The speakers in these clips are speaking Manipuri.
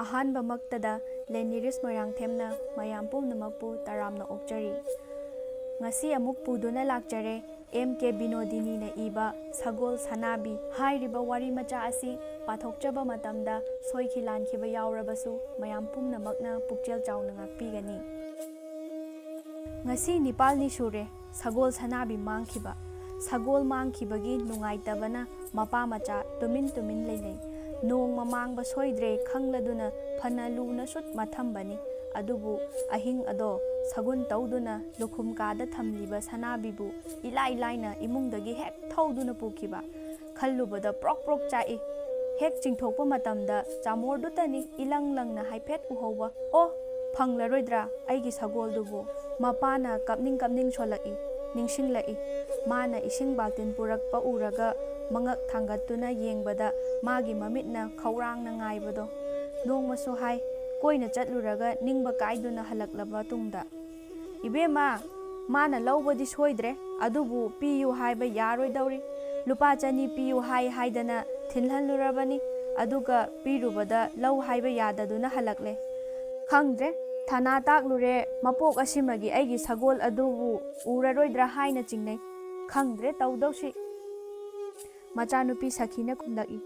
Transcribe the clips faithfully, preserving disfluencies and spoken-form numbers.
ꯑꯍꯥꯟꯕꯃꯛꯇꯗ ꯂꯦꯅꯤꯔꯤꯁ ꯃꯣꯏꯔꯥꯡꯊꯦꯝꯅ ꯃꯌꯥꯝ ꯄꯨꯝꯅꯃꯛꯄꯨ ꯇꯔꯥꯝꯅ ꯑꯣꯛꯆꯔꯤ꯫ ꯉꯁꯤ ꯑꯃꯨꯛ ꯄꯨꯗꯨꯅ ꯂꯥꯛꯆꯔꯦ ꯑꯦꯝ ꯀꯦ ꯕꯤꯅꯣꯗꯤꯅꯤꯅ ꯏꯕ ꯁꯒꯣꯜ ꯁꯅꯥꯕꯤ ꯍꯥꯏꯔꯤꯕ ꯋꯥꯔꯤ ꯃꯆꯥ ꯑꯁꯤ ꯄꯥꯊꯣꯛꯆꯕ ꯃꯇꯝꯗ ꯁꯣꯏꯈꯤ ꯂꯥꯟꯈꯤꯕ ꯌꯥꯎꯔꯕꯁꯨ ꯃꯌꯥꯝ ꯄꯨꯝꯅꯃꯛꯅ ꯄꯨꯛꯆꯦꯜ ꯆꯥꯎꯅ ꯉꯥꯛꯄꯤꯒꯅꯤ꯫ ꯉꯁꯤ ꯅꯤꯄꯥꯜꯅꯤ ꯁꯨꯔꯦ ꯁꯒꯣꯜ ꯁꯅꯥꯕꯤ ꯃꯥꯡꯈꯤꯕ꯫ ꯁꯒꯣꯜ ꯃꯥꯡꯈꯤꯕꯒꯤ ꯅꯨꯡꯉꯥꯏꯇꯕꯅ ꯃꯄꯥ ꯃꯆꯥ ꯇꯨꯃꯤꯟ ꯇꯨꯃꯤꯟ ꯂꯩꯅꯩ꯫ ꯅꯣꯡꯃ ꯃꯥꯡꯕ ꯁꯣꯏꯗ꯭ꯔꯦ ꯈꯪꯂꯗꯨꯅ ꯐꯅ ꯂꯨꯅ ꯁꯨꯠ ꯃꯊꯝꯕꯅꯤ꯫ ꯑꯗꯨꯕꯨ ꯑꯍꯤꯡ ꯑꯗꯣ ꯁꯒꯨꯟ ꯇꯧꯗꯨꯅ ꯂꯨꯈꯨꯝ ꯀꯥꯗ ꯊꯝꯂꯤꯕ ꯁꯅꯥꯕꯤꯕꯨ ꯏꯂꯥꯏ ꯂꯥꯏꯅ ꯏꯃꯨꯡꯗꯒꯤ ꯍꯦꯛ ꯊꯧꯗꯨꯅ ꯄꯨꯈꯤꯕ꯫ ꯈꯜꯂꯨꯕꯗ ꯄ꯭ꯔꯣꯛ ꯄ꯭ꯔꯣꯛ ꯆꯥꯛꯏ꯫ ꯍꯦꯛ ꯆꯤꯡꯊꯣꯛꯄ ꯃꯇꯝꯗ ꯆꯥꯃꯣꯔꯗꯨꯇꯅꯤ ꯏꯂꯪ ꯂꯪꯅ ꯍꯥꯏꯐꯦꯠ ꯎꯍꯧꯕ꯫ ꯑꯣ, ꯐꯪꯂꯔꯣꯏꯗ꯭ꯔꯥ ꯑꯩꯒꯤ ꯁꯒꯣꯜꯗꯨꯕꯨ? ꯃꯄꯥꯅ ꯀꯞꯅꯤꯡ ꯀꯞꯅꯤꯡ ꯁꯣꯜꯂꯛꯏ, ꯅꯤꯡꯁꯤꯡꯂꯛꯏ꯫ ꯃꯥꯅ ꯏꯁꯤꯡ ꯕꯥꯜꯇꯤꯟ ꯄꯨꯔꯛꯄ ꯎꯔꯒ ꯃꯉꯛ ꯊꯥꯡꯒꯠꯇꯨꯅ ꯌꯦꯡꯕꯗ ꯃꯥꯒꯤ ꯃꯃꯤꯠꯅ ꯈꯧꯔꯥꯡꯅ ꯉꯥꯏꯕꯗꯣ꯫ ꯅꯣꯡꯃꯁꯨ ꯍꯥꯏ, ꯀꯣꯏꯅ ꯆꯠꯂꯨꯔꯒ ꯅꯤꯡꯕ ꯀꯥꯏꯗꯨꯅ ꯍꯜꯂꯛꯂꯕ ꯇꯨꯡꯗ, "ꯏꯕꯦꯝꯃ, ꯃꯥꯅ ꯂꯧꯕꯗꯤ ꯁꯣꯏꯗ꯭ꯔꯦ, ꯑꯗꯨꯕꯨ ꯄꯤꯌꯨ ꯍꯥꯏꯕ ꯌꯥꯔꯣꯏꯗꯧꯔꯤ꯫ ꯂꯨꯄꯥ ꯆꯅꯤ ꯄꯤꯌꯨ ꯍꯥꯏ ꯍꯥꯏꯗꯅ ꯊꯤꯟꯍꯜꯂꯨꯔꯕꯅꯤ, ꯑꯗꯨꯒ ꯄꯤꯔꯨꯕꯗ ꯂꯧ ꯍꯥꯏꯕ ꯌꯥꯗꯗꯨꯅ ꯍꯜꯂꯛꯂꯦ꯫ ꯈꯪꯗ꯭ꯔꯦ, ꯊꯅꯥ ꯇꯥꯛꯂꯨꯔꯦ, ꯃꯄꯣꯛ ꯑꯁꯤꯃꯒꯤ ꯑꯩꯒꯤ ꯁꯒꯣꯜ ꯑꯗꯨꯕꯨ ꯎꯔꯔꯣꯏꯗ꯭ꯔꯥ ꯍꯥꯏꯅ ꯆꯤꯡꯅꯩ꯫ ꯈꯪꯗ꯭ꯔꯦ ꯇꯧꯗꯧꯁꯤ꯫" ꯃꯆꯥꯅꯨꯄꯤ ꯁꯈꯤꯅ ꯈꯨꯝꯂꯛꯏ,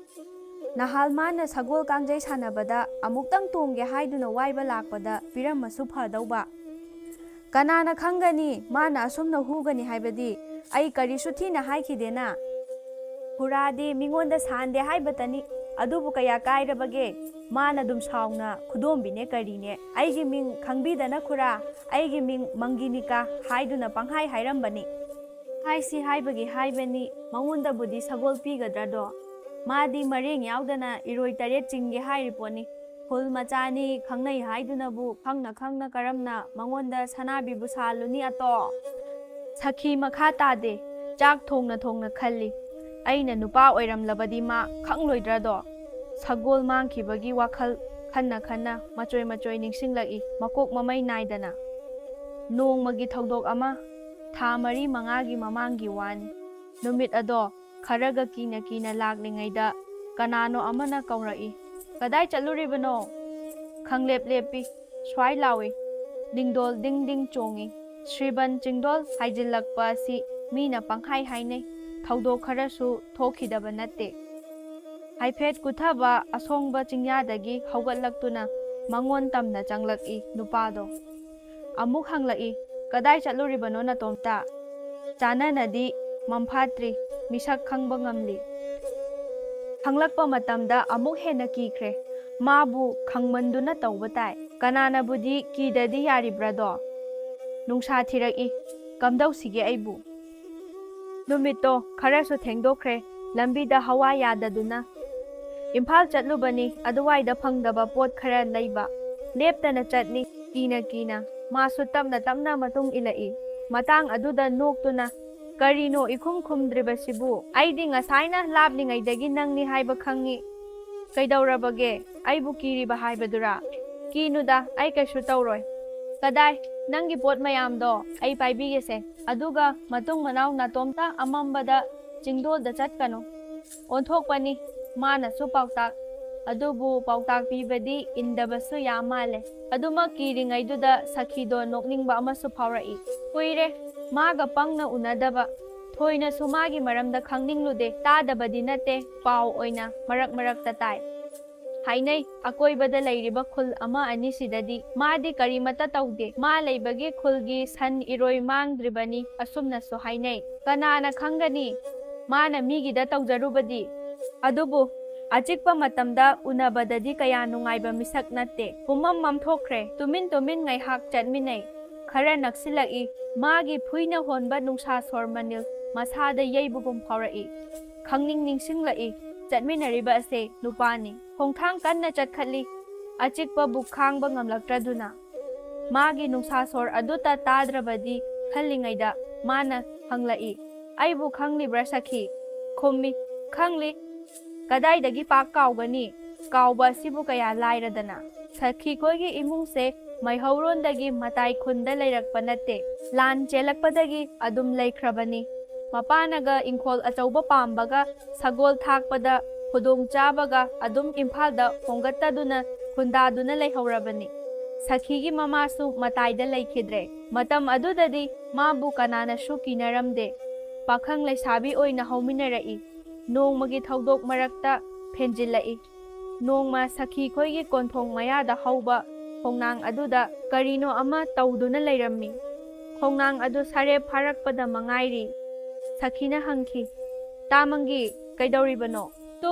"ꯅꯍꯥꯜ ꯃꯥꯅ ꯁꯒꯣꯜ ꯀꯥꯡꯖꯩ ꯁꯥꯟꯅꯕꯗ ꯑꯃꯨꯛꯇꯪ ꯇꯣꯡꯒꯦ ꯍꯥꯏꯗꯨꯅ ꯋꯥꯏꯕ ꯂꯥꯛꯄꯗ ꯄꯤꯔꯝꯃꯁꯨ ꯐꯗꯧꯕ꯫ ꯀꯅꯥꯅ ꯈꯪꯒꯅꯤ ꯃꯥꯅ ꯑꯁꯨꯝꯅ ꯍꯨꯒꯅꯤ ꯍꯥꯏꯕꯗꯤ? ꯑꯩ ꯀꯔꯤꯁꯨ ꯊꯤꯅ ꯍꯥꯏꯈꯤꯗꯦꯅ꯫ ꯈꯨꯔꯥꯗꯤ ꯃꯤꯉꯣꯟꯗ ꯁꯥꯟꯗꯦ ꯍꯥꯏꯕꯇꯅꯤ꯫ ꯑꯗꯨꯕꯨ ꯀꯌꯥ ꯀꯥꯏꯔꯕꯒꯦ? ꯃꯥꯅ ꯑꯗꯨꯝ ꯁꯥꯎꯅ ꯈꯨꯗꯣꯝꯕꯤꯅꯦ ꯀꯔꯤꯅꯦ꯫ ꯑꯩꯒꯤ ꯃꯤꯡ ꯈꯪꯕꯤꯗꯅ ꯈꯨꯔꯥ, ꯑꯩꯒꯤ ꯃꯤꯡ ꯃꯪꯒꯤꯅꯤꯀꯥ ꯍꯥꯏꯗꯨꯅ ꯄꯪꯍꯥꯏ ꯍꯥꯏꯔꯝꯕꯅꯤ꯫" ꯍꯥꯏꯁꯤ ꯍꯥꯏꯕꯒꯤ ꯍꯥꯏꯕꯅꯤ, ꯃꯉꯣꯟꯗꯕꯨꯗꯤ ꯁꯒꯣꯜ ꯄꯤꯒꯗ꯭ꯔꯗꯣ? ꯃꯥꯗꯤ ꯃꯔꯦꯡ ꯌꯥꯎꯗꯅ ꯏꯔꯣꯏ ꯇꯔꯦꯠ ꯆꯤꯡꯒꯦ ꯍꯥꯏꯔꯤ ꯄꯣꯠꯅꯤ꯫ ꯈꯨꯜ ꯃꯆꯥꯅꯤ, ꯈꯪꯅꯩ ꯍꯥꯏꯗꯨꯅꯕꯨ ꯈꯪꯅ ꯈꯪꯅ ꯀꯔꯝꯅ ꯃꯉꯣꯟꯗ ꯁꯅꯥꯕꯤꯕꯨ ꯁꯥꯜꯂꯨꯅꯤ ꯑꯇꯣ? ꯁꯈꯤ ꯃꯈꯥ ꯇꯥꯗꯦ, ꯆꯥꯛ ꯊꯣꯡꯅ ꯊꯣꯡꯅ ꯈꯜꯂꯤ꯫ ꯑꯩꯅ ꯅꯨꯄꯥ ꯑꯣꯏꯔꯝꯂꯕꯗꯤ ꯃꯥ ꯈꯪꯂꯣꯏꯗ꯭ꯔꯗꯣ? ꯁꯒꯣꯜ ꯃꯥꯡꯈꯤꯕꯒꯤ ꯋꯥꯈꯜ ꯈꯟꯅ ꯈꯟꯅ ꯃꯆꯣꯏ ꯃꯆꯣꯏ ꯅꯤꯡꯁꯤꯡꯂꯛꯏ, ꯃꯀꯣꯛ ꯃꯃꯩ ꯅꯥꯏꯗꯅ꯫ ꯅꯣꯡꯃꯒꯤ ꯊꯧꯗꯣꯛ ꯑꯃ, ꯊꯥ ꯃꯔꯤ ꯃꯉꯥꯒꯤ ꯃꯃꯥꯡꯒꯤ ꯋꯥꯅꯤ꯫ ꯅꯨꯃꯤꯠ ꯑꯗꯣ ꯈꯔꯒ ꯀꯤꯅ ꯀꯤꯅ ꯂꯥꯛꯂꯤꯉꯩꯗ ꯀꯅꯥꯅꯣ ꯑꯃꯅ ꯀꯧꯔꯛꯏ, "ꯀꯗꯥꯏ ꯆꯠꯂꯨꯔꯤꯕꯅꯣ?" ꯈꯪꯂꯦꯞ ꯂꯦꯞꯄꯤ꯫ ꯁ꯭ꯋꯥꯏ ꯂꯥꯎꯏ꯫ ꯂꯤꯡꯗꯣꯜ ꯗꯤꯡ ꯗꯤꯡ ꯆꯣꯡꯏ꯫ ꯁ꯭ꯔꯤꯕꯟ ꯆꯤꯡꯗꯣꯜ ꯍꯥꯏꯖꯤꯜꯂꯛꯄ ꯑꯁꯤ ꯃꯤꯅ ꯄꯪꯍꯥꯏ ꯍꯥꯏꯅꯩ꯫ ꯊꯧꯗꯣꯛ ꯈꯔꯁꯨ ꯊꯣꯛꯈꯤꯗꯕ ꯅꯠꯇꯦ꯫ ꯍꯥꯏꯐꯦꯠ ꯀꯨꯊꯕ ꯑꯁꯣꯡꯕ ꯆꯤꯡꯌꯥꯗꯒꯤ ꯍꯧꯒꯠꯂꯛꯇꯨꯅ ꯃꯉꯣꯟ ꯇꯝꯅ ꯆꯪꯂꯛꯏ ꯅꯨꯄꯥꯗꯣ꯫ ꯑꯃꯨꯛ ꯍꯪꯂꯛꯏ, "ꯀꯗꯥꯏ ꯆꯠꯂꯨꯔꯤꯕꯅꯣ ꯅꯇꯣꯝꯇ?" ꯆꯥꯅꯅꯗꯤ ꯃꯝꯐꯥꯠꯇ꯭ꯔꯤ, ꯃꯤꯁꯛ ꯈꯪꯕ ꯉꯝꯂꯤ꯫ ꯈꯪꯂꯛꯄ ꯃꯇꯝꯗ ꯑꯃꯨꯛ ꯍꯦꯟꯅ ꯀꯤꯈ꯭ꯔꯦ꯫ ꯃꯥꯕꯨ ꯈꯪꯃꯟꯗꯨꯅ ꯇꯧꯕ ꯇꯥꯏ꯫ ꯀꯅꯥꯅꯕꯨꯗꯤ ꯀꯤꯗꯗꯤ ꯌꯥꯔꯤꯕ꯭ꯔꯥꯗꯣ? ꯅꯨꯡꯁꯥ ꯊꯤꯔꯛꯏ꯫ ꯀꯝꯗꯧꯁꯤꯒꯦ ꯑꯩꯕꯨ? ꯅꯨꯃꯤꯠꯇꯣ ꯈꯔꯁꯨ ꯊꯦꯡꯗꯣꯛꯈ꯭ꯔꯦ꯫ ꯂꯝꯕꯤꯗ ꯍꯋꯥ ꯌꯥꯗꯗꯨꯅ ꯏꯝꯐꯥꯜ ꯆꯠꯂꯨꯕꯅꯤ, ꯑꯗꯨꯋꯥꯏꯗ ꯐꯪꯗꯕ ꯄꯣꯠ ꯈꯔ ꯂꯩꯕ꯫ ꯂꯦꯞꯇꯅ ꯆꯠꯂꯤ, ꯀꯤꯅ ꯀꯤꯅ꯫ ꯃꯥꯁꯨ ꯇꯞꯅ ꯇꯞꯅ ꯃꯇꯨꯡ ꯏꯜꯂꯛꯏ꯫ ꯃꯇꯥꯡ ꯑꯗꯨꯗ ꯅꯣꯛꯇꯨꯅ, "ꯀꯔꯤꯅꯣ ꯏꯈꯨꯝ ꯈꯨꯝꯗ꯭ꯔꯤꯕꯁꯤꯕꯨ? ꯑꯩꯗꯤ ꯉꯁꯥꯏꯅ ꯂꯥꯞꯂꯤꯉꯩꯗꯒꯤ ꯅꯪꯅꯤ ꯍꯥꯏꯕ ꯈꯪꯉꯤ꯫ ꯀꯩꯗꯧꯔꯕꯒꯦ? ꯑꯩꯕꯨ ꯀꯤꯔꯤꯕ ꯍꯥꯏꯕꯗꯨꯔꯥ? ꯀꯤꯅꯨꯗ, ꯑꯩ ꯀꯩꯁꯨ ꯇꯧꯔꯣꯏ꯫ ꯀꯗꯥꯏ? ꯅꯪꯒꯤ ꯄꯣꯠ ꯃꯌꯥꯝꯗꯣ ꯑꯩ ꯄꯥꯏꯕꯤꯒꯦꯁꯦ꯫ ꯑꯗꯨꯒ ꯃꯇꯨꯡ ꯃꯅꯥꯎ ꯅꯥꯇꯣꯝꯇ ꯑꯃꯝꯕꯗ ꯆꯤꯡꯗꯣꯜꯗ ꯆꯠꯀꯅꯨ꯫ ꯑꯣꯟꯊꯣꯛꯄꯅꯤ꯫ ꯃꯥꯅꯁꯨ ꯄꯥꯎꯇꯥꯛ꯫ ꯑꯗꯨꯕꯨ ꯄꯥꯎꯇꯥꯛ ꯄꯤꯕꯗꯤ ꯏꯟꯗꯕꯁꯨ ꯌꯥ ꯃꯥꯜꯂꯦ꯫ ꯑꯗꯨꯃꯛ ꯀꯤꯔꯤꯉꯩꯗꯨꯗ ꯁꯈꯤꯗꯣ ꯅꯣꯛꯅꯤꯡꯕ ꯑꯃꯁꯨ ꯐꯥꯎꯔꯛꯏ꯫ ꯀꯨꯏꯔꯦ ꯃꯥꯒ ꯄꯪꯅ ꯎꯅꯗꯕ꯫ ꯊꯣꯏꯅꯁꯨ ꯃꯥꯒꯤ ꯃꯔꯝꯗ ꯈꯪꯅꯤꯡꯂꯨꯗꯦ꯫ ꯇꯥꯗꯕꯗꯤ ꯅꯠꯇꯦ, ꯄꯥꯎ ꯑꯣꯏꯅ ꯃꯔꯛ ꯃꯔꯛꯇ ꯇꯥꯏ꯫ ꯍꯥꯏꯅꯩ, ꯑꯀꯣꯏꯕꯗ ꯂꯩꯔꯤꯕ ꯈꯨꯜ ꯑꯃ ꯑꯅꯤꯁꯤꯗꯗꯤ ꯃꯥꯗꯤ ꯀꯔꯤꯃꯠꯇ ꯇꯧꯗꯦ꯫ ꯃꯥ ꯂꯩꯕꯒꯤ ꯈꯨꯜꯒꯤ ꯁꯟ ꯏꯔꯣꯏ ꯃꯥꯡꯗ꯭ꯔꯤꯕꯅꯤ ꯑꯁꯨꯝꯅꯁꯨ ꯍꯥꯏꯅꯩ꯫ ꯀꯅꯥꯅ ꯈꯪꯒꯅꯤ? ꯃꯥꯅ ꯃꯤꯒꯤꯗ ꯇꯧꯖꯔꯨꯕꯗꯤ꯫ ꯑꯗꯨꯕꯨ ꯑꯆꯤꯛꯄ ꯃꯇꯝꯗ ꯎꯅꯕꯗꯗꯤ ꯀꯌꯥ ꯅꯨꯡꯉꯥꯏꯕ ꯃꯤꯁꯛ ꯅꯠꯇꯦ꯫ ꯄꯨꯝꯃꯝ ꯃꯝꯊꯣꯛꯈ꯭ꯔꯦ꯫ ꯇꯨꯃꯤꯟ ꯇꯨꯃꯤꯟ ꯉꯥꯏꯍꯥꯛ ꯆꯠꯃꯤꯟꯅꯩ꯫ ꯈꯔ ꯅꯛꯁꯤꯜꯂꯛꯏ꯫ ꯃꯥꯒꯤ ꯐꯨꯏꯅ ꯍꯣꯟꯕ ꯅꯨꯡꯁꯥ ꯁꯣꯔ ꯃꯅꯤꯜ ꯃꯁꯥꯗ ꯌꯩꯕꯒꯨꯝ ꯐꯥꯎꯔꯛꯏ꯫ ꯈꯪꯅꯤꯡ ꯅꯤꯡꯁꯤꯡꯂꯛꯏ꯫ ꯆꯠꯃꯤꯟꯅꯔꯤꯕ ꯑꯁꯦ ꯅꯨꯄꯥꯅꯤ꯫ ꯈꯣꯡꯊꯥꯡ ꯀꯟꯅ ꯆꯠꯈꯠꯂꯤ꯫ ꯑꯆꯤꯛꯄꯕꯨ ꯈꯥꯡꯕ ꯉꯝꯂꯛꯇ꯭ꯔꯗꯨꯅ꯫ ꯃꯥꯒꯤ ꯅꯨꯡꯁꯥ ꯁꯣꯔ ꯑꯗꯨꯇ ꯇꯥꯗ꯭ꯔꯕꯗꯤ ꯈꯜꯂꯤꯉꯩꯗ ꯃꯥꯅ ꯍꯪꯂꯛꯏ, "ꯑꯩꯕꯨ ꯈꯪꯂꯤꯕ꯭ꯔꯥ ꯁꯈꯤ?" ꯈꯨꯝꯃꯤ, "ꯈꯪꯂꯤ꯫ ꯀꯗꯥꯏꯗꯒꯤ ꯄꯥꯛ ꯀꯥꯎꯒꯅꯤ? ꯀꯥꯎꯕ ꯑꯁꯤꯕꯨ ꯀꯌꯥ ꯂꯥꯏꯔꯗꯅ꯫ ꯁꯈꯤꯈꯣꯏꯒꯤ ꯏꯃꯨꯡꯁꯦ ꯃꯩꯍꯧꯔꯣꯟꯗꯒꯤ ꯃꯇꯥꯏ ꯈꯨꯟꯗ ꯂꯩꯔꯛꯄ ꯅꯠꯇꯦ꯫ ꯂꯥꯟ ꯆꯦꯜꯂꯛꯄꯗꯒꯤ ꯑꯗꯨꯝ ꯂꯩꯈ꯭ꯔꯕꯅꯤ꯫ ꯃꯄꯥꯅꯒ ꯏꯪꯈꯣꯜ ꯑꯆꯧꯕ ꯄꯥꯝꯕꯒ ꯁꯒꯣꯜ ꯊꯥꯛꯄꯗ ꯈꯨꯗꯣꯡ ꯆꯥꯕꯒ ꯑꯗꯨꯝ ꯏꯝꯐꯥꯜꯗ ꯍꯣꯡꯒꯠꯇꯗꯨꯅ ꯈꯨꯟꯗꯥꯗꯨꯅ ꯂꯩꯍꯧꯔꯕꯅꯤ꯫ ꯁꯈꯤꯒꯤ ꯃꯃꯥꯁꯨ ꯃꯇꯥꯏꯗ ꯂꯩꯈꯤꯗ꯭ꯔꯦ꯫ ꯃꯇꯝ ꯑꯗꯨꯗꯗꯤ ꯃꯥꯕꯨ ꯀꯅꯥꯅꯁꯨ ꯀꯤꯅꯔꯝꯗꯦ꯫ ꯄꯥꯈꯪ ꯂꯩꯁꯥꯕꯤ ꯑꯣꯏꯅ ꯍꯧꯃꯤꯟꯅꯔꯛꯏ꯫ ꯅꯣꯡꯃꯒꯤ ꯊꯧꯗꯣꯛ ꯃꯔꯛꯇ ꯐꯦꯟꯖꯤꯜꯂꯛꯏ꯫ ꯅꯣꯡꯃ ꯁꯈꯤ ꯈꯣꯏꯒꯤ ꯀꯣꯟꯊꯣꯡ ꯃꯌꯥꯗ ꯍꯧꯕ ꯈꯣꯡꯅꯥꯡ ꯑꯗꯨꯗ ꯀꯔꯤꯅꯣ ꯑꯃ ꯇꯧꯗꯨꯅ ꯂꯩꯔꯝꯃꯤ꯫ ꯈꯣꯡꯅꯥꯡ ꯑꯗꯨ ꯁꯥꯔꯦꯞ ꯐꯥꯔꯛꯄꯗ ꯃꯉꯥꯏꯔꯤ꯫ ꯁꯈꯤꯅ ꯍꯪꯈꯤ, "ꯇꯥꯃꯪꯒꯤ, ꯀꯩꯗꯧꯔꯤꯕꯅꯣ?" "ꯇꯨ,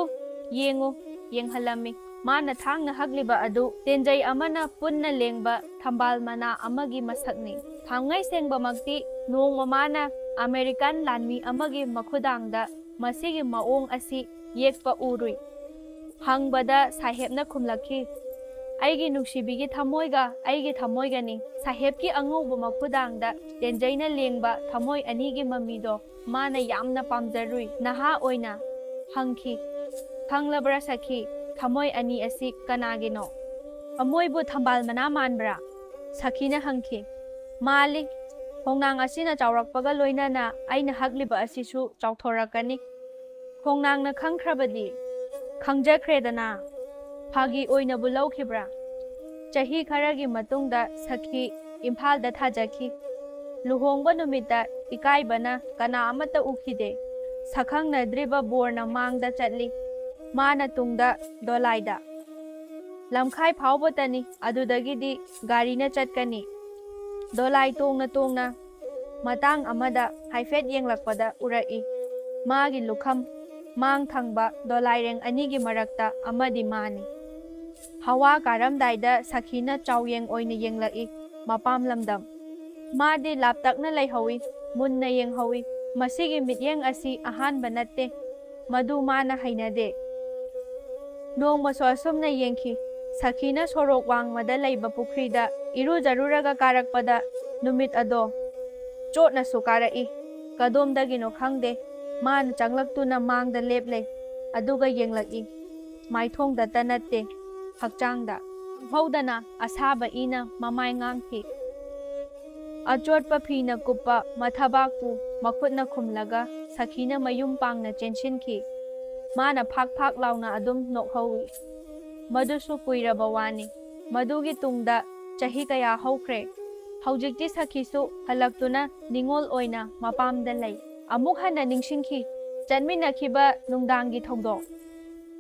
ꯌꯦꯡꯉꯨ", ꯌꯦꯡꯍꯜꯂꯝꯃꯤ꯫ ꯃꯥꯅ ꯊꯥꯡꯅ ꯍꯛꯂꯤꯕ ꯑꯗꯨ ꯇꯦꯟꯖꯩ ꯑꯃꯅ ꯄꯨꯟꯅ ꯂꯦꯡꯕ ꯊꯝꯕꯥꯜ ꯃꯅꯥ ꯑꯃꯒꯤ ꯃꯁꯛꯅꯤ꯫ ꯊꯥꯡꯉꯩ ꯁꯦꯡꯕꯃꯛꯇꯤ ꯅꯣꯡꯃ ꯃꯥꯅ ꯑꯃꯦꯔꯤꯀꯥꯟ ꯂꯥꯟꯃꯤ ꯑꯃꯒꯤ ꯃꯈꯨꯗꯥꯡꯗ ꯃꯁꯤꯒꯤ ꯃꯑꯣꯡ ꯑꯁꯤ ꯌꯦꯛꯄ ꯎꯔꯨꯏ꯫ ꯍꯪꯕꯗ ꯁꯥꯍꯦꯕꯅ ꯈꯨꯝꯂꯛꯈꯤ, "ꯑꯩꯒꯤ ꯅꯨꯡꯁꯤꯕꯤꯒꯤ ꯊꯃꯣꯏꯒ ꯑꯩꯒꯤ ꯊꯃꯣꯏꯒꯅꯤ꯫ ꯁꯥꯍꯦꯕꯀꯤ ꯑꯉꯧꯕ ꯃꯈꯨꯗꯥꯡꯗ ꯇꯦꯟꯖꯩꯅ ꯂꯦꯡꯕ ꯊꯃꯣꯏ ꯑꯅꯤꯒꯤ ꯃꯃꯤꯗꯣ ꯃꯥꯅ ꯌꯥꯝꯅ ꯄꯥꯝꯖꯔꯨꯏ꯫ ꯅꯍꯥ ꯑꯣꯏꯅ ꯍꯪꯈꯤ, "ꯈꯪꯂꯕ꯭ꯔꯥ ꯁꯈꯤ, ꯊꯃꯣꯏ ꯑꯅꯤ ꯑꯁꯤ ꯀꯅꯥꯒꯤꯅꯣ?" "ꯑꯃꯣꯏꯕꯨ ꯊꯝꯕꯥꯜ ꯃꯅꯥ ꯃꯥꯟꯕ꯭ꯔꯥ?" ꯁꯈꯤꯅ ꯍꯪꯈꯤ꯫ "ꯃꯥꯜꯂꯤ꯫ ꯈꯣꯡꯅꯥꯡ ꯑꯁꯤꯅ ꯆꯥꯎꯔꯛꯄꯒ ꯂꯣꯏꯅꯅ ꯑꯩꯅ ꯍꯛꯂꯤꯕ ꯑꯁꯤꯁꯨ ꯆꯥꯎꯊꯣꯔꯛꯀꯅꯤ꯫ ꯈꯣꯡꯅꯥꯡꯅ ꯈꯪꯈ꯭ꯔꯕꯗꯤ?" "ꯈꯪꯖꯈ꯭ꯔꯦꯗꯅ꯫ ꯐꯥꯒꯤ ꯑꯣꯏꯅꯕꯨ ꯂꯧꯈꯤꯕ꯭ꯔꯥ?" ꯆꯍꯤ ꯈꯔꯒꯤ ꯃꯇꯨꯡꯗ ꯁꯈꯤ ꯏꯝꯐꯥꯜꯗ ꯊꯥꯖꯈꯤ꯫ ꯂꯨꯍꯣꯡꯕ ꯅꯨꯃꯤꯠꯇ ꯏꯀꯥꯏꯕꯅ ꯀꯅꯥ ꯑꯃꯠꯇ ꯎꯈꯤꯗꯦ꯫ ꯁꯛꯈꯪꯅꯗ꯭ꯔꯤꯕ ꯕꯣꯔꯅ ꯃꯥꯡꯗ ꯆꯠꯂꯤ꯫ ꯃꯥꯅ ꯇꯨꯡꯗ ꯗꯣꯂꯥꯏꯗ꯫ ꯂꯝꯈꯥꯏ ꯐꯥꯎꯕꯇꯅꯤ, ꯑꯗꯨꯗꯒꯤꯗꯤ ꯒꯥꯔꯤꯅ ꯆꯠꯀꯅꯤ꯫ ꯗꯣꯂꯥꯏ ꯇꯣꯡꯅ ꯇꯣꯡꯅ ꯃꯇꯥꯡ ꯑꯃꯗ ꯍꯥꯏꯐꯦꯠ ꯌꯦꯡꯂꯛꯄꯗ ꯎꯔꯛꯏ꯫ ꯃꯥꯒꯤ ꯂꯨꯈꯝ, ꯃꯥꯡ ꯊꯪꯕ ꯗꯣꯂꯥꯏꯔꯦꯡ ꯑꯅꯤꯒꯤ ꯃꯔꯛꯇ ꯑꯃꯗꯤ ꯃꯥꯅꯤ꯫ ꯍꯋꯥ ꯀꯥꯔꯝꯗꯥꯏꯗ ꯁꯈꯤꯅ ꯆꯥꯎꯌꯦꯡ ꯑꯣꯏꯅ ꯌꯦꯡꯂꯛꯏ꯫ ꯃꯄꯥꯝ ꯂꯝꯗꯝ꯫ ꯃꯥꯗꯤ ꯂꯥꯞꯇꯛꯅ ꯂꯩꯍꯧꯏ, ꯃꯨꯟꯅ ꯌꯦꯡꯍꯧꯏ꯫ ꯃꯁꯤꯒꯤ ꯃꯤꯠꯌꯦꯡ ꯑꯁꯤ ꯑꯍꯥꯟꯕ ꯅꯠꯇꯦ꯫ ꯃꯗꯨ ꯃꯥꯅ ꯍꯩꯅꯗꯦ꯫ ꯅꯣꯡꯃꯁꯨ ꯑꯁꯨꯝꯅ ꯌꯦꯡꯈꯤ꯫ ꯁꯈꯤꯅ ꯁꯣꯔꯣꯛ ꯋꯥꯡꯃꯗ ꯂꯩꯕ ꯄꯨꯈ꯭ꯔꯤꯗ ꯏꯔꯨꯖꯔꯨꯔꯒ ꯀꯥꯔꯛꯄꯗ ꯅꯨꯃꯤꯠ ꯑꯗꯣ ꯆꯣꯠꯅꯁꯨ ꯀꯥꯔꯛꯏ꯫ ꯀꯗꯣꯝꯗꯒꯤꯅꯣ ꯈꯪꯗꯦ, ꯃꯥꯅ ꯆꯪꯂꯛꯇꯨꯅ ꯃꯥꯡꯗ ꯂꯦꯞꯂꯦ꯫ ꯑꯗꯨꯒ ꯌꯦꯡꯂꯛꯏ꯫ ꯃꯥꯏꯊꯣꯡꯗꯇ ꯅꯠꯇꯦ, ꯍꯛꯆꯥꯡꯗ꯫ ꯈꯪꯍꯧꯗꯅ ꯑꯁꯥꯕ ꯏꯅ ꯃꯃꯥꯏ ꯉꯥꯡꯈꯤ꯫ ꯑꯆꯣꯠꯄ ꯐꯤꯅ ꯀꯨꯞꯄ ꯃꯊꯕꯥꯛꯄꯨ ꯃꯈꯨꯠꯅ ꯈꯨꯝꯂꯒ ꯁꯈꯤꯅ ꯃꯌꯨꯝ ꯄꯥꯡꯅ ꯆꯦꯟꯁꯤꯟꯈꯤ꯫ ꯃꯥꯅ ꯐꯥꯛ ꯐꯥꯛ ꯂꯥꯎꯅ ꯑꯗꯨꯝ ꯅꯣꯛꯍꯧꯏ꯫ ꯃꯗꯨꯁꯨ ꯀꯨꯏꯔꯕ ꯋꯥꯅꯤ꯫ ꯃꯗꯨꯒꯤ ꯇꯨꯡꯗ ꯆꯍꯤ ꯀꯌꯥ ꯍꯧꯈ꯭ꯔꯦ꯫ ꯍꯧꯖꯤꯛꯇꯤ ꯁꯈꯤꯁꯨ ꯍꯜꯂꯛꯇꯨꯅ ꯅꯤꯡꯉꯣꯜ ꯑꯣꯏꯅ ꯃꯄꯥꯝꯗ ꯂꯩ꯫ ꯑꯃꯨꯛ ꯍꯟꯅ ꯅꯤꯡꯁꯤꯡꯈꯤ ꯆꯠꯃꯤꯟꯅꯈꯤꯕ ꯅꯨꯡꯗꯥꯡꯒꯤ ꯊꯧꯗꯣꯛ꯫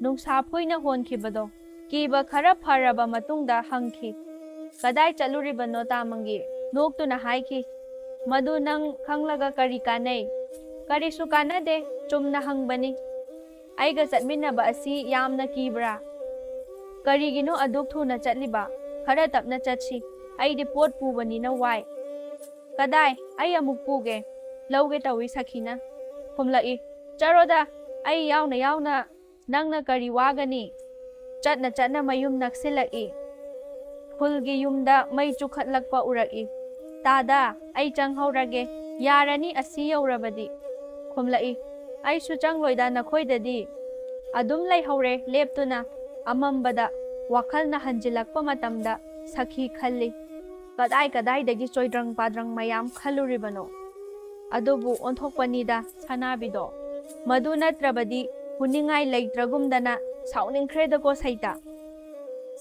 ꯅꯨꯡꯁꯥ ꯐꯨꯏꯅ ꯍꯣꯟꯈꯤꯕꯗꯣ꯫ ꯀꯤꯕ ꯈꯔ ꯐꯔꯕ ꯃꯇꯨꯡꯗ ꯍꯪꯈꯤ, "ꯀꯗꯥꯏ ꯆꯠꯂꯨꯔꯤꯕꯅꯣ, ꯇꯥꯃꯪꯒꯤ?" ꯅꯣꯛꯇꯨꯅ ꯍꯥꯏꯈꯤ, "ꯃꯗꯨ ꯅꯪ ꯈꯪꯂꯒ ꯀꯔꯤ ꯀꯥꯟꯅꯩ?" "ꯀꯔꯤꯁꯨ ꯀꯥꯟꯅꯗꯦ, ꯆꯨꯝꯅ ꯍꯪꯕꯅꯤ꯫ ꯑꯩꯒ ꯆꯠꯃꯤꯟꯅꯕ ꯑꯁꯤ ꯌꯥꯝꯅ ꯀꯤꯕ꯭ꯔꯥ?" "ꯀꯔꯤꯒꯤꯅꯣ ꯑꯗꯨꯛ ꯊꯨꯅ ꯆꯠꯂꯤꯕ? ꯈꯔ ꯇꯞꯅ ꯆꯠꯁꯤ꯫ ꯑꯩꯗꯤ ꯄꯣꯠ ꯄꯨꯕꯅꯤꯅ ꯋꯥꯏ꯫" "ꯀꯗꯥꯏ? ꯑꯩ ꯑꯃꯨꯛ ꯄꯨꯒꯦ꯫" "ꯂꯧꯒꯦ ꯇꯧꯏ," ꯁꯈꯤꯅ ꯈꯨꯝꯂꯛꯏ꯫ "ꯆꯠꯔꯣꯗ, ꯑꯩ ꯌꯥꯎꯅ ꯌꯥꯎꯅ ꯅꯪꯅ ꯀꯔꯤ ꯋꯥꯒꯅꯤ?" ꯆꯠꯅ ꯆꯠꯅ ꯃꯌꯨꯝ ꯅꯛꯁꯤꯜꯂꯛꯏ꯫ ꯈꯨꯜꯒꯤ ꯌꯨꯝꯗ ꯃꯩ ꯆꯨꯈꯠꯂꯛꯄ ꯎꯔꯛꯏ꯫ "ꯇꯥꯗ, ꯑꯩ ꯆꯪꯍꯧꯔꯒꯦ꯫ ꯌꯥꯔꯅꯤ, ꯑꯁꯤ ꯌꯧꯔꯕꯗꯤ꯫" ꯈꯨꯝꯂꯛꯏ꯫ "ꯑꯩꯁꯨ ꯆꯪꯂꯣꯏꯗ ꯅꯈꯣꯏꯗꯗꯤ꯫" ꯑꯗꯨꯝ ꯂꯩꯍꯧꯔꯦ ꯂꯦꯞꯇꯨꯅ꯫ ꯑꯃꯝꯕꯗ ꯋꯥꯈꯜꯅ ꯍꯟꯖꯤꯜꯂꯛꯄ ꯃꯇꯝꯗ ꯁꯈꯤ ꯈꯜꯂꯤ꯫ ꯀꯗꯥꯏ ꯀꯗꯥꯏꯗꯒꯤ ꯆꯣꯏꯗ꯭ꯔꯪ ꯄꯥꯗ꯭ꯔꯪ ꯃꯌꯥꯝ ꯈꯜꯂꯨꯔꯤꯕꯅꯣ? ꯑꯗꯨꯕꯨ ꯑꯣꯟꯊꯣꯛꯄꯅꯤꯗ ꯁꯅꯥꯕꯤꯗꯣ꯫ ꯃꯗꯨ ꯅꯠꯇ꯭ꯔꯕꯗꯤ ꯍꯨꯅꯤꯡꯉꯥꯏ ꯂꯩꯇ꯭ꯔꯒꯨꯝꯗꯅ ꯁꯥꯎꯅꯤꯡꯈ꯭ꯔꯦꯗꯀꯣ ꯁꯩꯇ꯫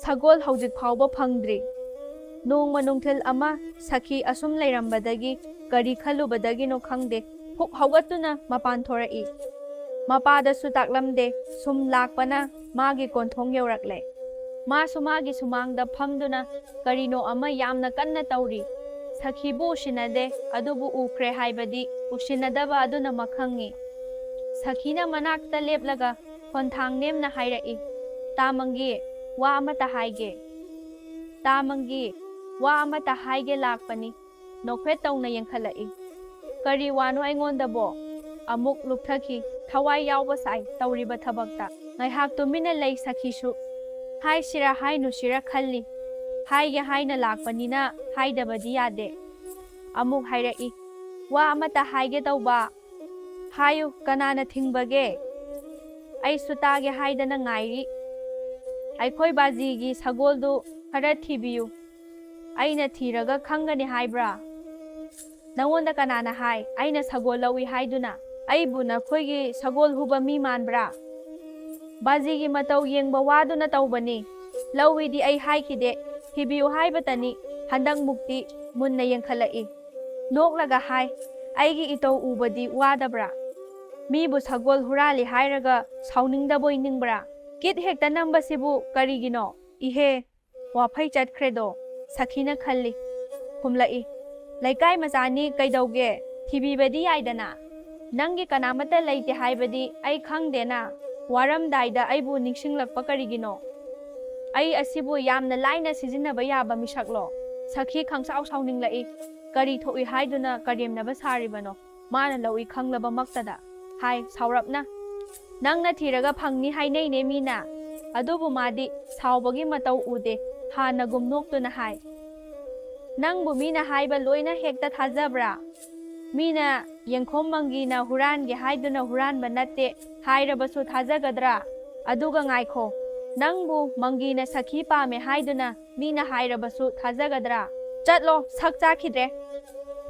ꯁꯒꯣꯜ ꯍꯧꯖꯤꯛ ꯐꯥꯎꯕ ꯐꯪꯗ꯭ꯔꯤ꯫ ꯅꯣꯡꯃ ꯅꯨꯡꯊꯤꯜ ꯑꯃ ꯁꯈꯤ ꯑꯁꯨꯝ ꯂꯩꯔꯝꯕꯗꯒꯤ ꯀꯔꯤ ꯈꯜꯂꯨꯕꯗꯒꯤꯅꯣ ꯈꯪꯗꯦ, ꯐꯨꯛ ꯍꯧꯒꯠꯇꯨꯅ ꯃꯄꯥꯟ ꯊꯣꯔꯛꯏ꯫ ꯃꯄꯥꯗꯁꯨ ꯇꯥꯛꯂꯝꯗꯦ, ꯁꯨꯝ ꯂꯥꯛꯄꯅ ꯃꯥꯒꯤ ꯀꯣꯟꯊꯣꯡ ꯌꯧꯔꯛꯂꯦ꯫ ꯃꯥꯁꯨ ꯃꯥꯒꯤ ꯁꯨꯃꯥꯡꯗ ꯐꯝꯗꯨꯅ ꯀꯔꯤꯅꯣ ꯑꯃ ꯌꯥꯝꯅ ꯀꯟꯅ ꯇꯧꯔꯤ꯫ ꯁꯈꯤꯕꯨ ꯎꯁꯤꯟꯅꯗꯦ, ꯑꯗꯨꯕꯨ ꯎꯈ꯭ꯔꯦ ꯍꯥꯏꯕꯗꯤ ꯎꯁꯤꯟꯅꯗꯕ ꯑꯗꯨꯅ ꯃꯈꯪꯉꯤ꯫ ꯁꯈꯤꯅ ꯃꯅꯥꯛꯇ ꯂꯦꯞꯂꯒ ꯈꯣꯟꯊꯥꯡ ꯅꯦꯝꯅ ꯍꯥꯏꯔꯛꯏ, "ꯇꯥꯃꯪꯒꯤ, ꯋꯥ ꯑꯃꯇ ꯍꯥꯏꯒꯦ꯫" "ꯇꯥꯃꯪꯒꯤ, ꯋꯥ ꯑꯃꯇ ꯍꯥꯏꯒꯦ ꯂꯥꯛꯄꯅꯤ꯫" ꯅꯣꯛꯐꯦꯠ ꯇꯧꯅ ꯌꯦꯡꯈꯠꯂꯛꯏ꯫ "ꯀꯔꯤ ꯋꯥꯅꯣ ꯑꯩꯉꯣꯟꯗꯕꯣ?" ꯑꯃꯨꯛ ꯂꯨꯞꯊꯈꯤ꯫ ꯊꯋꯥꯏ ꯌꯥꯎꯕ ꯁꯥꯏ ꯇꯧꯔꯤꯕ ꯊꯕꯛꯇ꯫ ꯉꯥꯏꯍꯥꯛ ꯇꯨꯃꯤꯟꯅ ꯂꯩ ꯁꯈꯤꯁꯨ꯫ ꯍꯥꯏꯁꯤꯔꯥ ꯍꯥꯏꯅꯨꯁꯤꯔꯥ ꯈꯜꯂꯤ꯫ ꯍꯥꯏꯒꯦ ꯍꯥꯏꯅ ꯂꯥꯛꯄꯅꯤꯅ ꯍꯥꯏꯗꯕꯗꯤ ꯌꯥꯗꯦ꯫ ꯑꯃꯨꯛ ꯍꯥꯏꯔꯛꯏ, "ꯋꯥ ꯑꯃꯇ ꯍꯥꯏꯒꯦ ꯇꯧꯕ꯫" "ꯍꯥꯏꯌꯨ, ꯀꯅꯥꯅ ꯊꯤꯡꯕꯒꯦ? ꯑꯩꯁꯨ ꯇꯥꯒꯦ ꯍꯥꯏꯗꯅ ꯉꯥꯏꯔꯤ꯫ ꯑꯩꯈꯣꯏ ꯕꯥꯖꯤꯒꯤ ꯁꯒꯣꯜꯗꯨ ꯈꯔ ꯊꯤꯕꯤꯌꯨ꯫" "ꯑꯩꯅ ꯊꯤꯔꯒ ꯈꯪꯒꯅꯤ ꯍꯥꯏꯕ꯭ꯔꯥ? ꯅꯉꯣꯟꯗ ꯀꯅꯥꯅ ꯍꯥꯏ ꯑꯩꯅ ꯁꯒꯣꯜ ꯂꯧꯏ ꯍꯥꯏꯗꯨꯅ? ꯑꯩꯕꯨ ꯅꯈꯣꯏꯒꯤ ꯁꯒꯣꯜ ꯍꯨꯕ ꯃꯤ ꯃꯥꯟꯕ꯭ꯔꯥ?" ꯕꯥꯖꯤꯒꯤ ꯃꯇꯧ ꯌꯦꯡꯕ ꯋꯥꯗꯨꯅ ꯇꯧꯕꯅꯤ꯫ ꯂꯧꯏꯗꯤ ꯑꯩ ꯍꯥꯏꯈꯤꯗꯦ, ꯊꯤꯕꯤꯌꯨ ꯍꯥꯏꯕꯇꯅꯤ꯫ ꯍꯟꯗꯛꯃꯨꯛꯇꯤ ꯃꯨꯟꯅ ꯌꯦꯡꯈꯠꯂꯛꯏ꯫ ꯅꯣꯛꯂꯒ ꯍꯥꯏ, "ꯑꯩꯒꯤ ꯏꯇꯧ ꯎꯕꯗꯤ ꯋꯥꯗꯕ꯭ꯔꯥ? ꯃꯤꯕꯨ ꯁꯒꯣꯜ ꯍꯨꯔꯥꯜꯂꯤ ꯍꯥꯏꯔꯒ ꯁꯥꯎꯅꯤꯡꯗꯕꯣꯏ ꯅꯤꯡꯕ꯭ꯔꯥ? ꯀꯤꯠ ꯍꯦꯛꯇ ꯅꯝꯕꯁꯤꯕꯨ ꯀꯔꯤꯒꯤꯅꯣ? ꯏꯍꯦ, ꯋꯥꯐꯩ ꯆꯠꯈ꯭ꯔꯦꯗꯣ", ꯁꯈꯤꯅ ꯈꯜꯂꯤ꯫ ꯈꯨꯝꯂꯛꯏ, "ꯂꯩꯀꯥꯏ ꯃꯆꯥꯅꯤ, ꯀꯩꯗꯧꯒꯦ? ꯊꯤꯕꯤꯕꯗꯤ ꯌꯥꯏꯗꯅ꯫ ꯅꯪꯒꯤ ꯀꯅꯥꯃꯠꯇ ꯂꯩꯇꯦ ꯍꯥꯏꯕꯗꯤ ꯑꯩ ꯈꯪꯗꯦꯅ꯫ ꯋꯥꯔꯝꯗꯥꯏꯗ ꯑꯩꯕꯨ ꯅꯤꯡꯁꯤꯡꯂꯛꯄ ꯀꯔꯤꯒꯤꯅꯣ? ꯑꯩ ꯑꯁꯤꯕꯨ ꯌꯥꯝꯅ ꯂꯥꯏꯅ ꯁꯤꯖꯤꯟꯅꯕ ꯌꯥꯕ ꯃꯤꯁꯛꯂꯣ?" ꯁꯈꯤ ꯈꯪꯁꯥꯎ ꯁꯥꯎꯅꯤꯡꯂꯛꯏ꯫ ꯀꯔꯤ ꯊꯣꯛꯏ ꯍꯥꯏꯗꯨꯅ ꯀꯔꯦꯝꯅꯕ ꯁꯥꯔꯤꯕꯅꯣ? ꯃꯥꯅ ꯂꯧꯏ ꯈꯪꯂꯕꯃꯛꯇꯗ ꯍꯥꯏ ꯁꯥꯎꯔꯞꯅ, "ꯅꯪꯅ ꯊꯤꯔꯒ ꯐꯪꯅꯤ ꯍꯥꯏꯅꯩꯅꯦ ꯃꯤꯅ"꯫ ꯑꯗꯨꯕꯨ ꯃꯥꯗꯤ ꯁꯥꯎꯕꯒꯤ ꯃꯇꯧ ꯎꯗꯦ꯫ ꯍꯥꯟꯅꯒꯨꯝ ꯅꯣꯛꯇꯨꯅ ꯍꯥꯏ, "ꯅꯪꯕꯨ ꯃꯤꯅ ꯍꯥꯏꯕ ꯂꯣꯏꯅ ꯍꯦꯛꯇ ꯊꯥꯖꯕ꯭ꯔꯥ? ꯃꯤꯅ ꯌꯦꯡꯈꯣꯝ ꯃꯪꯒꯤꯅ ꯍꯨꯔꯥꯟꯒꯦ ꯍꯥꯏꯗꯨꯅ ꯍꯨꯔꯥꯟꯕ ꯅꯠꯇꯦ ꯍꯥꯏꯔꯕꯁꯨ ꯊꯥꯖꯒꯗ꯭ꯔꯥ? ꯑꯗꯨꯒ ꯉꯥꯏꯈꯣ, ꯅꯪꯕꯨ ꯃꯪꯒꯤꯅ ꯁꯈꯤ ꯄꯥꯝꯃꯦ ꯍꯥꯏꯗꯨꯅ ꯃꯤꯅ ꯍꯥꯏꯔꯕꯁꯨ ꯊꯥꯖꯒꯗ꯭ꯔꯥ? ꯆꯠꯂꯣ, ꯁꯛ ꯆꯥꯈꯤꯗ꯭ꯔꯦ"꯫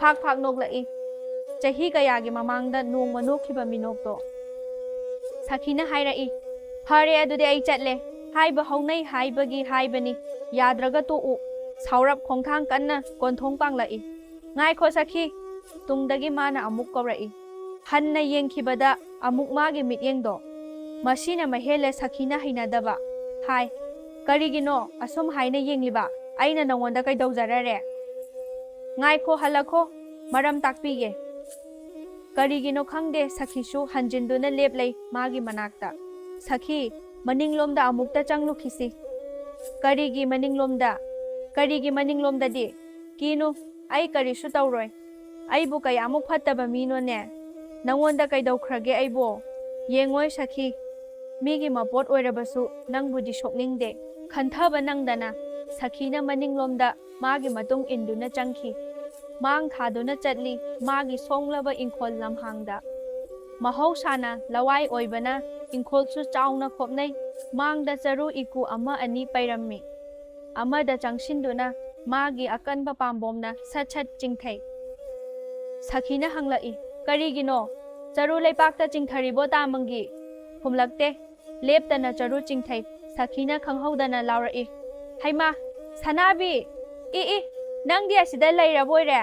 ꯐꯥꯛ ꯐꯥꯛ ꯅꯣꯛꯂꯛꯏ꯫ ꯆꯍꯤ ꯀꯌꯥꯒꯤ ꯃꯃꯥꯡꯗ ꯅꯣꯡꯃ ꯅꯣꯛꯈꯤꯕ ꯃꯤꯅꯣꯛꯇꯣ꯫ ꯁꯈꯤꯅ ꯍꯥꯏꯔꯛꯏ, "ꯐꯔꯦ, ꯑꯗꯨꯗꯤ ꯑꯩ ꯆꯠꯂꯦ꯫ ꯍꯥꯏꯕ ꯍꯧꯅꯩ ꯍꯥꯏꯕꯒꯤ ꯍꯥꯏꯕꯅꯤ꯫ ꯌꯥꯗ꯭ꯔꯒ ꯇꯣꯛꯎ"꯫ ꯁꯥꯎꯔꯞ ꯈꯣꯡꯊꯥꯡ ꯀꯟꯅ ꯀꯣꯟꯊꯣꯡ ꯄꯥꯡꯂꯛꯏ꯫ "ꯉꯥꯏꯈꯣ ꯁꯈꯤ"꯫ ꯇꯨꯡꯗꯒꯤ ꯃꯥꯅ ꯑꯃꯨꯛ ꯀꯧꯔꯛꯏ꯫ ꯍꯟꯅ ꯌꯦꯡꯈꯤꯕꯗ ꯑꯃꯨꯛ ꯃꯥꯒꯤ ꯃꯤꯠꯌꯦꯡꯗꯣ ꯃꯁꯤꯅ ꯃꯍꯦꯜꯂꯦ ꯁꯈꯤꯅ ꯍꯩꯅꯗꯕ꯫ ꯍꯥꯏ, "ꯀꯔꯤꯒꯤꯅꯣ ꯑꯁꯨꯝ ꯍꯥꯏꯅ ꯌꯦꯡꯂꯤꯕ? ꯑꯩꯅ ꯅꯉꯣꯟꯗ ꯀꯩꯗꯧꯖꯔꯔꯦ?" "ꯉꯥꯏꯈꯣ, ꯍꯜꯂꯛꯈꯣ, ꯃꯔꯝ ꯇꯥꯛꯄꯤꯒꯦ"꯫ ꯀꯔꯤꯒꯤꯅꯣ ꯈꯪꯗꯦ, ꯁꯈꯤꯁꯨ ꯍꯟꯖꯤꯟꯗꯨꯅ ꯂꯦꯞꯂꯩ ꯃꯥꯒꯤ ꯃꯅꯥꯛꯇ꯫ "ꯁꯈꯤ, ꯃꯅꯤꯡꯂꯣꯝꯗ ꯑꯃꯨꯛꯇ ꯆꯪꯂꯨꯈꯤꯁꯤ"꯫ "ꯀꯔꯤꯒꯤ ꯃꯅꯤꯡꯂꯣꯝꯗ? ꯀꯔꯤꯒꯤ ꯃꯅꯤꯡꯂꯣꯝꯗꯗꯤ?" "ꯀꯤꯅꯨ, ꯑꯩ ꯀꯔꯤꯁꯨ ꯇꯧꯔꯣꯏ꯫ ꯑꯩꯕꯨ ꯀꯌꯥꯃꯨꯛ ꯐꯠꯇꯕ ꯃꯤꯅꯣꯅꯦ? ꯅꯉꯣꯟꯗ ꯀꯩꯗꯧꯈ꯭ꯔꯒꯦ ꯑꯩꯕꯣ? ꯌꯦꯡꯉꯣꯏ ꯁꯈꯤ, ꯃꯤꯒꯤ ꯃꯄꯣꯠ ꯑꯣꯏꯔꯕꯁꯨ ꯅꯪꯕꯨꯗꯤ ꯁꯣꯛꯅꯤꯡꯗꯦ"꯫ ꯈꯟꯊꯕ ꯅꯪꯗꯅ ꯁꯈꯤꯅ ꯃꯅꯤꯡꯂꯣꯝꯗ ꯃꯥꯒꯤ ꯃꯇꯨꯡ ꯏꯟꯗꯨꯅ ꯆꯪꯈꯤ꯫ ꯃꯥꯡ ꯊꯥꯗꯨꯅ ꯆꯠꯂꯤ ꯃꯥꯒꯤ ꯁꯣꯡꯂꯕ ꯏꯪꯈꯣꯜ ꯂꯝꯍꯥꯡꯗ꯫ ꯃꯍꯧꯁꯥꯅ ꯂꯋꯥꯏ ꯑꯣꯏꯕꯅ ꯏꯪꯈꯣꯜꯁꯨ ꯆꯥꯎꯅ ꯈꯣꯞꯅꯩ꯫ ꯃꯥꯡꯗ ꯆꯔꯨ ꯏꯀꯨ ꯑꯃ ꯑꯅꯤ ꯄꯩꯔꯝꯃꯤ꯫ ꯑꯃꯗ ꯆꯪꯁꯤꯟꯗꯨꯅ ꯃꯥꯒꯤ ꯑꯀꯟꯕ ꯄꯥꯝꯕꯣꯝꯅ ꯁꯠ ꯁꯠ ꯆꯤꯡꯊꯩ꯫ ꯁꯈꯤꯅ ꯍꯪꯂꯛꯏ, "ꯀꯔꯤꯒꯤꯅꯣ? ꯆꯔꯨ ꯂꯩꯄꯥꯛꯇ ꯆꯤꯡꯊꯔꯤꯕꯣ ꯇꯥꯃꯪꯒꯤ?" ꯈꯨꯝꯂꯛꯇꯦ꯫ ꯂꯦꯞꯇꯅ ꯆꯔꯨ ꯆꯤꯡꯊꯩ꯫ ꯁꯈꯤꯅ ꯈꯪꯍꯧꯗꯅ ꯂꯥꯎꯔꯛꯏ, "ꯍꯩꯃꯥ, ꯁꯅꯥꯕꯤ! ꯏ ꯏ, ꯅꯪꯗꯤ ꯑꯁꯤꯗ ꯂꯩꯔꯕꯣꯏꯔꯦ?"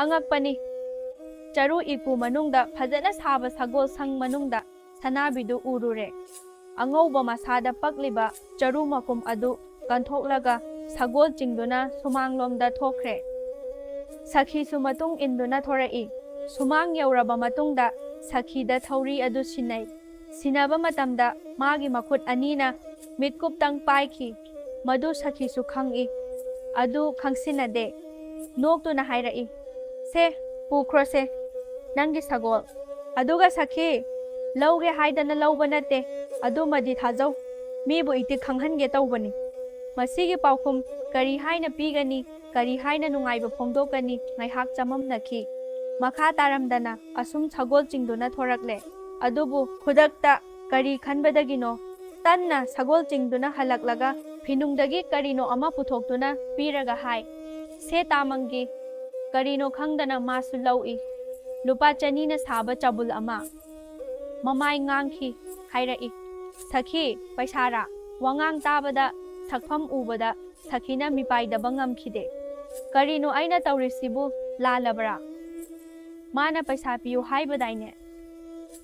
ꯑꯉꯛꯄꯅꯤ꯫ ꯆꯔꯨ ꯏꯀꯨ ꯃꯅꯨꯡꯗ ꯐꯖꯅ ꯁꯥꯕ ꯁꯒꯣꯜ ꯁꯪ ꯃꯅꯨꯡꯗ ꯁꯅꯥꯕꯤꯗꯨ ꯎꯔꯨꯔꯦ꯫ ꯑꯉꯧꯕ ꯃꯁꯥꯗ ꯄꯛꯂꯤꯕ ꯆꯔꯨ ꯃꯈꯨꯝ ꯑꯗꯨ ꯀꯟꯊꯣꯛꯂꯒ ꯁꯒꯣꯜ ꯆꯤꯡꯗꯨꯅ ꯁꯨꯃꯥꯡꯂꯣꯝꯗ ꯊꯣꯛꯈ꯭ꯔꯦ꯫ ꯁꯈꯤꯁꯨ ꯃꯇꯨꯡ ꯏꯟꯗꯨꯅ ꯊꯣꯔꯛꯏ꯫ ꯁꯨꯃꯥꯡ ꯌꯧꯔꯕ ꯃꯇꯨꯡꯗ ꯁꯈꯤꯗ ꯊꯧꯔꯤ ꯑꯗꯨ ꯁꯤꯟꯅꯩ꯫ ꯁꯤꯟꯅꯕ ꯃꯇꯝꯗ ꯃꯥꯒꯤ ꯃꯈꯨꯠ ꯑꯅꯤꯅ ꯃꯤꯠꯀꯨꯞꯇꯪ ꯄꯥꯏꯈꯤ꯫ ꯃꯗꯨ ꯁꯈꯤꯁꯨ ꯈꯪꯏ꯫ ꯑꯗꯨ ꯈꯪꯁꯤꯟꯅꯗꯦ꯫ ꯅꯣꯛꯇꯨꯅ ꯍꯥꯏꯔꯛꯏ, "ꯁꯦ, ꯄꯨꯈ꯭ꯔꯣꯁꯦ, ꯅꯪꯒꯤ ꯁꯒꯣꯜ꯫ ꯑꯗꯨꯒ ꯁꯈꯤ, ꯂꯧꯒꯦ ꯍꯥꯏꯗꯅ ꯂꯧꯕ ꯅꯠꯇꯦ, ꯑꯗꯨꯃꯗꯤ ꯊꯥꯖꯧ꯫ ꯃꯤꯕꯨ ꯏꯇꯤꯛ ꯈꯪꯍꯟꯒꯦ ꯇꯧꯕꯅꯤ꯫" ꯃꯁꯤꯒꯤ ꯄꯥꯎꯈꯨꯝ ꯀꯔꯤ ꯍꯥꯏꯅ ꯄꯤꯒꯅꯤ, ꯀꯔꯤ ꯍꯥꯏꯅ ꯅꯨꯡꯉꯥꯏꯕ ꯐꯣꯡꯗꯣꯛꯀꯅꯤ, ꯉꯥꯏꯍꯥꯛ ꯆꯃꯝꯅꯈꯤ꯫ ꯃꯈꯥ ꯇꯥꯔꯝꯗꯅ ꯑꯁꯨꯝ ꯁꯒꯣꯜ ꯆꯤꯡꯗꯨꯅ ꯊꯣꯔꯛꯂꯦ꯫ ꯑꯗꯨꯕꯨ ꯈꯨꯗꯛꯇ ꯀꯔꯤ ꯈꯟꯕꯗꯒꯤꯅꯣ ꯇꯟꯅ ꯁꯒꯣꯜ ꯆꯤꯡꯗꯨꯅ ꯍꯜꯂꯛꯂꯒ ꯐꯤꯅꯨꯡꯗꯒꯤ ꯀꯔꯤꯅꯣ ꯑꯃ ꯄꯨꯊꯣꯛꯇꯨꯅ ꯄꯤꯔꯒ ꯍꯥꯏ, "ꯁꯦ ꯇꯥꯃꯪꯒꯤ꯫" ꯀꯔꯤꯅꯣ ꯈꯪꯗꯅ ꯃꯥꯁꯨ ꯂꯧꯏ꯫ ꯂꯨꯄꯥ ꯆꯅꯤꯅ ꯁꯥꯕ ꯆꯥꯕꯨꯜ ꯑꯃ꯫ ꯃꯃꯥꯏ ꯉꯥꯡꯈꯤ, ꯍꯥꯏꯔꯛꯏ, "ꯁꯈꯤ, ꯄꯩꯁꯥꯔꯥ?" ꯋꯥꯉꯥꯡ ꯇꯥꯕꯗ, ꯁꯛꯐꯝ ꯎꯕꯗ ꯁꯈꯤꯅ ꯃꯤꯄꯥꯏꯗꯕ ꯉꯝꯈꯤꯗꯦ꯫ "ꯀꯔꯤꯅꯣ ꯑꯩꯅ ꯇꯧꯔꯤꯁꯤꯕꯨ? ꯂꯥꯜꯂꯕ꯭ꯔꯥ? ꯃꯥꯅ ꯄꯩꯁꯥ ꯄꯤꯌꯨ ꯍꯥꯏꯕꯗꯥꯏꯅꯦ?"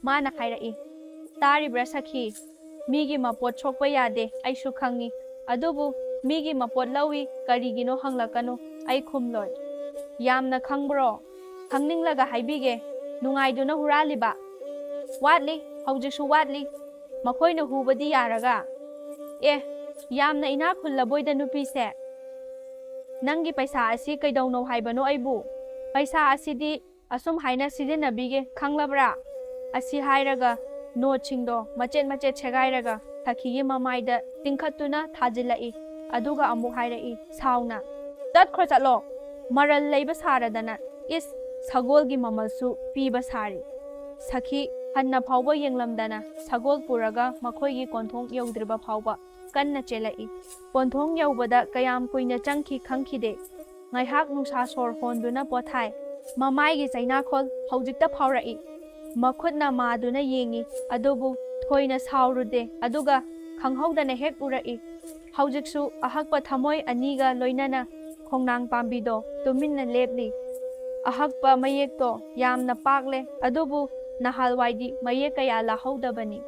ꯃꯥꯅ ꯍꯥꯏꯔꯛꯏ, "ꯇꯥꯔꯤꯕ꯭ꯔꯥ ꯁꯈꯤ? ꯃꯤꯒꯤ ꯃꯄꯣꯠ ꯁꯣꯛꯄ ꯌꯥꯗꯦ, ꯑꯩꯁꯨ ꯈꯪꯏ꯫ ꯑꯗꯨꯕꯨ ꯃꯤꯒꯤ ꯃꯄꯣꯠ ꯂꯧꯏ, ꯀꯔꯤꯒꯤꯅꯣ ꯍꯪꯂꯛꯀꯅꯨ, ꯑꯩ ꯈꯨꯝꯂꯣꯏ꯫" "ꯌꯥꯝꯅ ꯈꯪꯕ꯭ꯔꯣ? ꯈꯪꯅꯤꯡꯂꯒ ꯍꯥꯏꯕꯤꯒꯦ꯫ ꯅꯨꯡꯉꯥꯏꯗꯨꯅ ꯍꯨꯔꯥꯜꯂꯤꯕ?" "ꯋꯥꯠꯂꯤ, ꯍꯧꯖꯤꯛꯁꯨ ꯋꯥꯠꯂꯤ꯫ ꯃꯈꯣꯏꯅ ꯍꯨꯕꯗꯤ ꯌꯥꯔꯒ?" "ꯑꯦ, ꯌꯥꯝꯅ ꯏꯅꯥꯛ ꯈꯨꯜꯂꯕꯣꯏꯗ ꯅꯨꯄꯤꯁꯦ꯫ ꯅꯪꯒꯤ ꯄꯩꯁꯥ ꯑꯁꯤ ꯀꯩꯗꯧꯅꯧ ꯍꯥꯏꯕꯅꯣ ꯑꯩꯕꯨ? ꯄꯩꯁꯥ ꯑꯁꯤꯗꯤ ꯑꯁꯨꯝ ꯍꯥꯏꯅ ꯁꯤꯖꯤꯟꯅꯕꯤꯒꯦ, ꯈꯪꯂꯕ꯭ꯔꯥ?" ꯑꯁꯤ ꯍꯥꯏꯔꯒ ꯅꯣꯠꯁꯤꯡꯗꯣ ꯃꯆꯦꯠ ꯃꯆꯦꯠ ꯁꯦꯒꯥꯏꯔꯒ ꯁꯈꯤꯒꯤ ꯃꯃꯥꯏꯗ ꯇꯤꯡꯈꯠꯇꯨꯅ ꯊꯥꯖꯤꯜꯂꯛꯏ꯫ ꯑꯗꯨꯒ ꯑꯃꯨꯛ ꯍꯥꯏꯔꯛꯏ ꯁꯥꯎꯅ, "ꯆꯠꯈ꯭ꯔꯣ ꯆꯠꯂꯣ, ꯃꯔꯜ ꯂꯩꯕ ꯁꯥꯔꯗꯅ, ꯏꯁ, ꯁꯒꯣꯜꯒꯤ ꯃꯃꯜꯁꯨ ꯄꯤꯕ ꯁꯥꯔꯤ꯫" ꯁꯈꯤ ꯍꯟꯅ ꯐꯥꯎꯕ ꯌꯦꯡꯂꯝꯗꯅ ꯁꯒꯣꯜ ꯄꯨꯔꯒ ꯃꯈꯣꯏꯒꯤ ꯀꯣꯟꯊꯣꯡ ꯌꯧꯗ꯭ꯔꯤꯕ ꯐꯥꯎꯕ ꯀꯟꯅ ꯆꯦꯜꯂꯛꯏ꯫ ꯀꯣꯟꯊꯣꯡ ꯌꯧꯕꯗ ꯀꯌꯥꯝ ꯀꯨꯏꯅ ꯆꯪꯈꯤ ꯈꯪꯈꯤꯗꯦ꯫ ꯉꯥꯏꯍꯥꯛ ꯅꯨꯡꯁꯥ ꯁꯣꯔ ꯍꯣꯟꯗꯨꯅ ꯄꯣꯊꯥꯏ꯫ ꯃꯃꯥꯏꯒꯤ ꯆꯩꯅꯥꯈꯣꯜ ꯍꯧꯖꯤꯛꯇ ꯐꯥꯎꯔꯛꯏ꯫ ꯃꯈꯨꯠꯅ ꯃꯥꯗꯨꯅ ꯌꯦꯡꯏ, ꯑꯗꯨꯕꯨ ꯊꯣꯏꯅ ꯁꯥꯎꯔꯨꯗꯦ, ꯑꯗꯨꯒ ꯈꯪꯍꯧꯗꯅ ꯍꯦꯛ ꯎꯔꯛꯏ꯫ ꯍꯧꯖꯤꯛꯁꯨ ꯑꯍꯛꯄ ꯊꯃꯣꯏ ꯑꯅꯤꯒ ꯂꯣꯏꯅꯅ ꯈꯣꯡꯅꯥꯡ ꯄꯥꯝꯕꯤꯗꯣ ꯇꯨꯃꯤꯟꯅ ꯂꯦꯞꯂꯤ꯫ ꯑꯍꯛꯄ ꯃꯌꯦꯛꯇꯣ ꯌꯥꯝꯅ ꯄꯥꯛꯂꯦ, ꯑꯗꯨꯕꯨ ꯅꯍꯥꯜꯋꯥꯏꯗꯤ ꯃꯌꯦꯛ ꯀꯌꯥ ꯂꯥꯍꯧꯗꯕꯅꯤ꯫